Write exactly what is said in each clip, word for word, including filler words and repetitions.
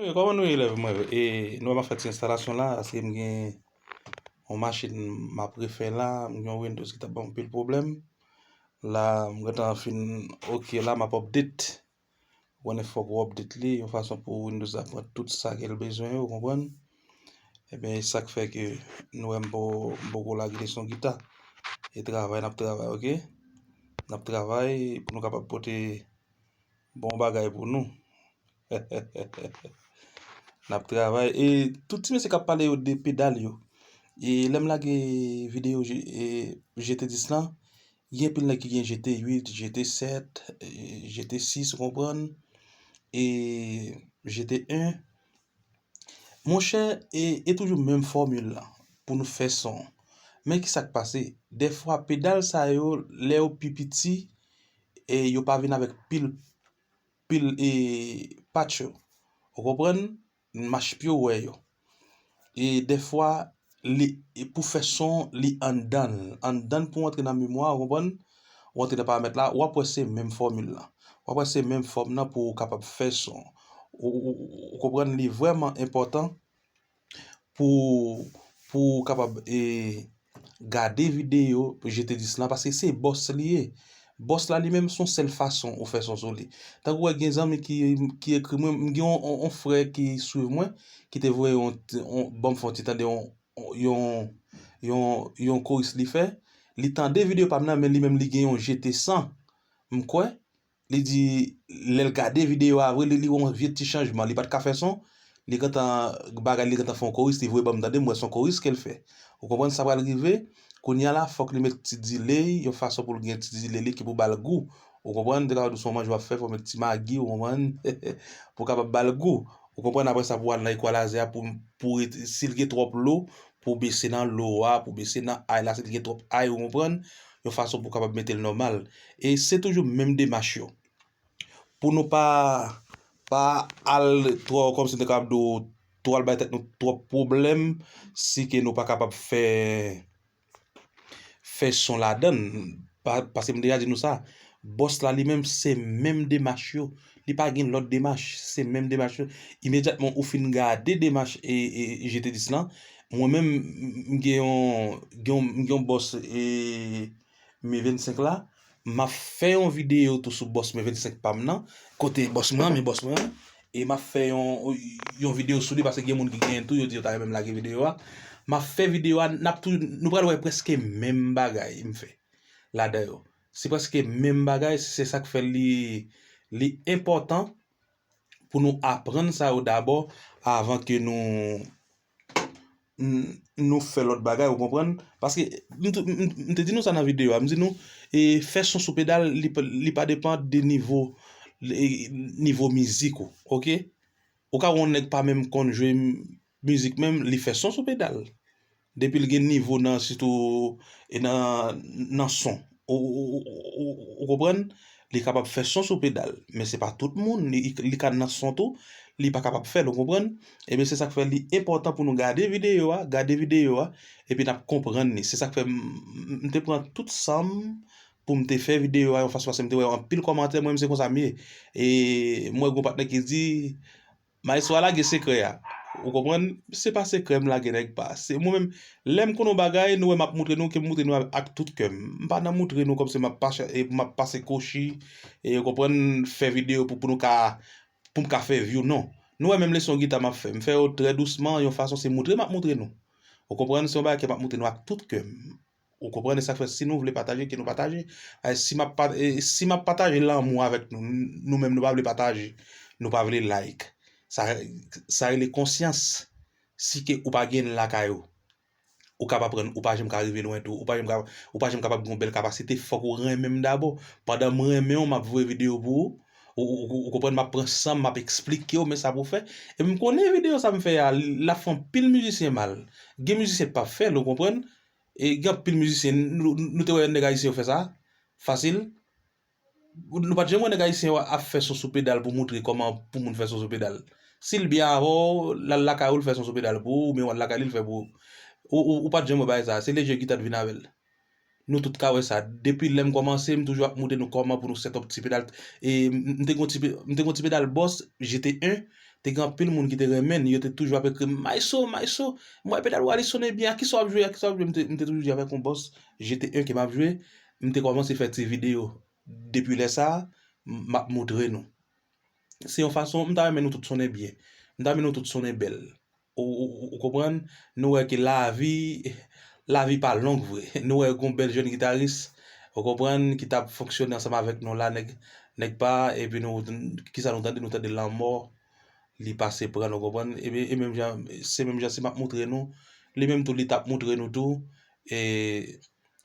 Kòman nou ye, elèv mwen yo? E nou wè m ap fè ti enstalasyon la, paske m gen yon machin m ap refè la, m gen yon Windows ki t ap ban m anpil pwoblèm. La, m gentan fin, ok, la, m ap update. Ou konnen fòk ou update li, yon fason pou Windows la pran tout sa ke l bezwen yo, ou konprann? Ebyen, e sa k fè ke nou wè m po-, m poko lage leson gita. E travay, n ap travay, ok? N ap travay pou nou kapab pote bon bagay pou nou. N ap travay. E tout ti mesye k ap pale yo de pedal yo. E lè m lage videyo G-, e, G T dis lan, gen anpil nèg ki gen G T uit, G T sèt, e, G T sis, ou konprann? E G T en. Monchè, e, e toujou menm fòmil la pou nou fè son. Men ki sa k pase? Dèfwa, pedal sa yo, lè yo pi piti, e yo pa vin avèk pil, pil, e, patch yo. Ou konprann? Mach pye w wè yo. E dèfwa, li, e pou fè son, li anndan l. Anndan l pou w antre nan memwa, ou konprann? Ou antre nan paramèt la, w ap wè se menm fòmil la. W ap wè se menm fòm nan pou w kapab fè son. Ou, ou, ou, ou konprann? Li vrèman enpòtan pou, pou w kapab, e, gade videyo G T dis lan, paske se bòs li ye. Bòs la li menm, se yon sèl fason ou fè son sou li. Tankou wè, gen zanmi ki, ki ekri mwen, m gen yon, yon, yon frè ki swiv mwen, ki te voye yon, yon, ban m fè yon ti tande yon, yon, yon, yon koris li fè. Li tande videyo pa m nan, men li menm li gen yon G T san. M kwè, li di, lè l gade videyo a vre, li, li wè yon vye ti chanjman, li pa t ka fè son, li gentan, bagay li gentan fè yon koris, li voye ban m tande, m wè se yon koris ke l fè. Ou konprann sa pral rive? Kounye a la, fòk li met ti delay, yon fason pou l gen ti delay li ki pou ba l gou. Ou konprann? Te ka di w se yon manje w ap fè, fò w met ti magi, ou konprann? Pou w kapab ba l gou. Ou konprann? Apre sa, pou w al nan ekwalizè a, pou, pou, si l gen twòp lo, pou w bese nan lo a, pou w bese nan ay la, si l gen twòp ay, ou konprann? Yon fason pou w kapab mete l nòmal. E se toujou menm demach yo. Pou nou pa, pa al twò, kòmsi nou kapab di w, twò al bay tèt nou twòp pwoblèm, si ke nou pa kapab fè, fè son ladan l. Pa-, paske m deja di nou sa, bòs la li menm, se menm demach yo. Li pa gen lòt demach, se menm demach yo. Imedyatman ou fin gade demach, e, e, G T dis lan, mwen menm, m, m gen yon, gen yon, m gen yon bòs, e, M vennsenk la, m ap fè yon videyo tou sou bòs M vennsenk pa m nan, kote bòs mwen an, men bòs mwen an, e m ap fè yon, yon videyo sou li, paske gen moun ki genyen tou, yo di yo ta renmen m lage videyo a. M ap fè videyo a, n ap tou, nou pral wè prèske menm bagay m fè ladan yo. Se prèske menm bagay, se sa k fè li, li enpòtan pou nou aprann sa yo dabò avan ke nou, n-, nou fè lòt bagay, ou konprann? Paske m t-, m, m, m te di nou sa nan videyo a, m di nou, e, fè son sou pedal, li pa, li pa depann de nivo, e, nivo mizik ou, oke? Ou ka wè yon nèg pa menm konn jwe m-, mizik menm, li fè son sou pedal. Depi l gen nivo nan, sitou, e nan, nan son. Ou, ou, ou, ou, ou konprann? Li kapab fè son sou pedal, men se pa tout moun. Li, li ka nan son tou, li pa kapab fè l, ou konprann? Ebyen, se sa k fè li enpòtan pou nou gade videyo a, gade videyo a, epi n ap konprann li. Se sa k fè m, m, m te pran tout san m pou m te fè videyo a yon fason, paske m te wè anpil kòmantè, mwen menm se konsa m ye. E mwen gen yon patnè ki di, Maestro a lage sekrè a. Ou konprann? Se pa sekrè m lage nèg pa. Se mwen menm, lè m konn yon bagay, nou wè m ap moutre nou, ke m moutre nou ak tout kè m. M pa nan moutre nou kòmsi m ap pa-, e, m ap pase kochi, e, ou konprann, fè videyo pou, pou nou ka, pou m ka fè view, non. Nou wè menm leson gita m ap fè. M fè yo trè dousman, yon fason se moutre m ap moutre nou. Ou konprann? Se yon bagay ke m ap moutre nou ak tout kè m. Ou konprann? E sa k fè, si nou vle pataje, ke nou pataje. E, si m ap pa-, e, si m ap pataje lanmou avèk nou, n-, nou menm nou pa vle pataje, nou pa vle like. Sa, sa rele konsyans. Si ke ou pa gen l lakay ou, ou ka pa pran, ou pa janm ka rive lwen tou, ou pa janm ka, ou pa janm kapab gen yon bèl kapasite, fòk ou renmen m dabò. Pandan m renmen w, m ap voye videyo pou ou, ou, ou, ou, ou konprann, m ap pran san m, m ap eksplike w men sa pou w fè. E m konnen videyo sa m fè a, l ap fè anpil mizisyen mal. Gen mizisyen k p ap fè l, ou konprann? E gen anpil mizisyen, nou, nou te wè yon nèg ayisyen yo fè sa? Fasil. Nou pa t janm wè nèg ayisyen yo ap fè son sou pedal pou moutre kòman pou moun fè son sou pedal. Si l byen avè w, l al lakay ou, l fè son sou pedal pou ou, oubyen w al lakay li, l fè pou ou. Ou, ou, ou pa t janm wè bagay sa. Se lejè gita t vin avè l. Nou tout ka wè sa. Depi lè m kòmanse, m toujou ap moutre nou kòman pou nou set up ti pedal. E m, m te gon ti pe-, m te gon ti pedal bòs, G T en, Te gen anpil moun ki te renmen l, yo te toujou ap ekri m, "Mayso, Mayso, m wè pedal ou a li sonnen byen, a kisa w ap jwe, a kisa w ap jwe?" M te, m te toujou di avèk yon bòs, G T un ke m ap jwe, m te kòmanse fè ti videyo. Depi lè sa a, m ap moutre nou. Se yon fason, m ta renmen nou tout sonnen byen. M ta renmen nou tout sonnen bèl. Ou, ou, ou, ou konprann? Nou wè ke lavi, lavi pa long vre. Nou wè gon bèl jèn gitaris, ou konprann, ki t ap fonksyone ansanm avèk nou la, nèg, nèg pa, epi nou, kisa nou tande? Nou tande lanmò, li pase pran, ou konprann? E, e menm jan, se menm jan si m ap moutre nou, li menm tou, li t ap moutre nou tou. E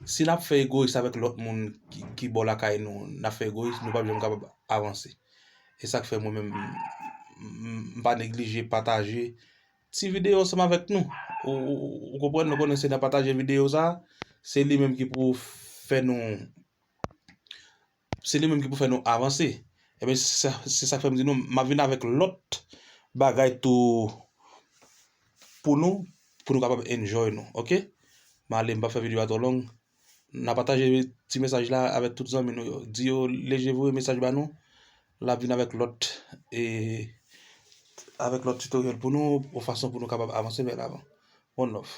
si n ap fè egoyis avèk lòt moun ki, ki bò lakay nou, n ap fè egoyis, nou p ap janm kapab avanse. E sa k fè mwen menm, m, m, m pa neglije pataje ti videyo ansanm avèk nou. Ou, ou, ou, ou konprann, nou konnen se nan pataje videyo sa, se li menm ki pou fè nou, se li menm ki pou fè nou avanse. Ebyen, se sa, se sa k fè m di nou, m ap vin avèk lòt bagay tou pou nou, pou nou kapab enjoy nou, oke? M ale, m p ap fè videyo a twò long. N a pataje ti mesaj la avèk tout zanmi nou yo. Di yo leje voye mesaj ba nou. L ap vin avèk lòt, e, avèk lòt tutoriel pou nou, yon fason pou nou kapab avanse vè lavan. One love.